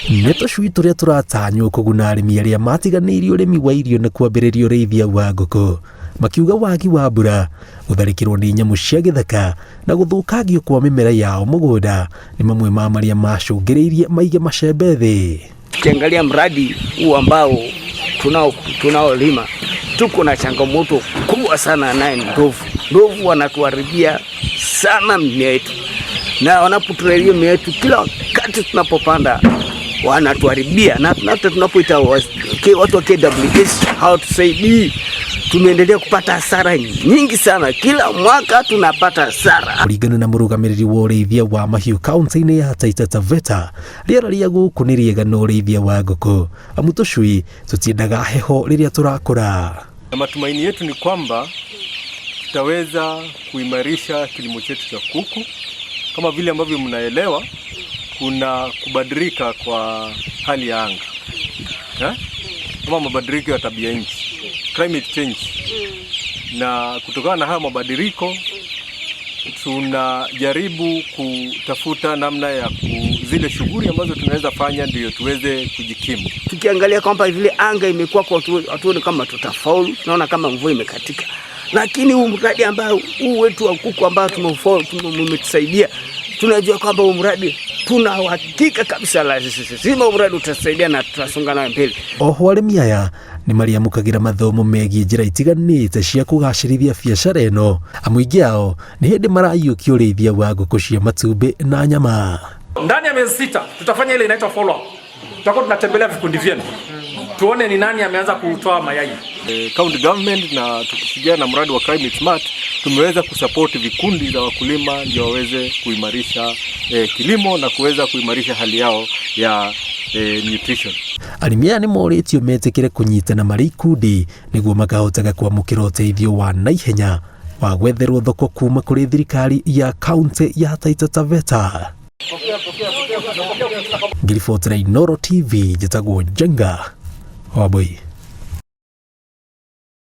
Nĩ tũcui tũrĩa tũratanywo kũguna arĩmi arĩa matiganĩirie ũrĩmi wa irio na kwambĩrĩria ũrĩithia wa ngũkũ, makiuga wagi wa mbura, gũtharĩkĩrwo nĩ nyamũ cia gĩthaka na gũthũkangio kwa mĩmera yao mũgũnda nĩ mamwe ma marĩa macũngĩrĩirie maige macembe thĩ. Tukiangalia mradi huu ambao tunao tunaolima tuko na changamoto kubwa sana, naye ni ndovu. Ndovu wanatuharibia sana mimea yetu, na wanapotuharibia mimea yetu kila wakati tunapopanda wanatuharibia, na hata tunapoita watu wa KWS hawatusaidii. Tumeendelea kupata hasara nyingi sana, kila mwaka tunapata hasara. Kũringana na mũrũgamĩrĩri wa ũrĩithia wa mahiũ kaunti-inĩ ya Taita Taveta, rĩera rĩa gũkũ nĩ rĩega na ũrĩithia wa ngũkũ, amu tũcui tũtiendaga heho rĩrĩa tũrakũra. Na matumaini yetu ni kwamba tutaweza kuimarisha kilimo chetu cha kuku. Kama vile ambavyo mnaelewa, kuna kubadilika kwa hali ya anga, eh? Kama mabadiliko ya tabia nchi, climate change. Na kutokana na haya mabadiliko tunajaribu kutafuta namna ya zile shughuli ambazo tunaweza fanya ndio tuweze kujikimu. Tukiangalia kwamba vile anga imekuwa kwa hatuoni kama tutafaulu, tunaona kama mvua imekatika, lakini huu mradi ambao huu wetu wa kuku ambao tumetusaidia, tunajua kwamba huu mradi tuna uhakika kabisa lazima huu mradi utasaidia na tutasonga nayo mbele. Oho arĩmi aya nĩ marĩamũkagĩra mathomo megiĩ njĩra itiganĩte cia kũgacĩrithia biacara ĩno, amu aingĩ ao nĩ hĩndĩ maraiyũkia ũrĩithia wa ngũkũ cia matumbĩ na nyama. Ndani ya miezi 6 tutafanya ile inaitwa follow up. Tutakuwa tunatembelea vikundi vyenu tuone ni nani ameanza kutoa mayai. County government na tukishirikiana na mradi wa Climate Smart tumeweza kusupport vikundi za wakulima ndio waweze kuimarisha kilimo na kuweza kuimarisha hali yao ya nutrition. Arĩmi aya nĩ morĩtio metĩkĩre kũnyitana marĩ ikundi nĩguo makahotaga kwamũkĩra ũteithio wa naihenya wa gwetherwo thoko kuma kũrĩ thirikari ya kaunti ya Taita Taveta. Ngiribotera Inooro TV, njĩtagwo Njenga Wambui.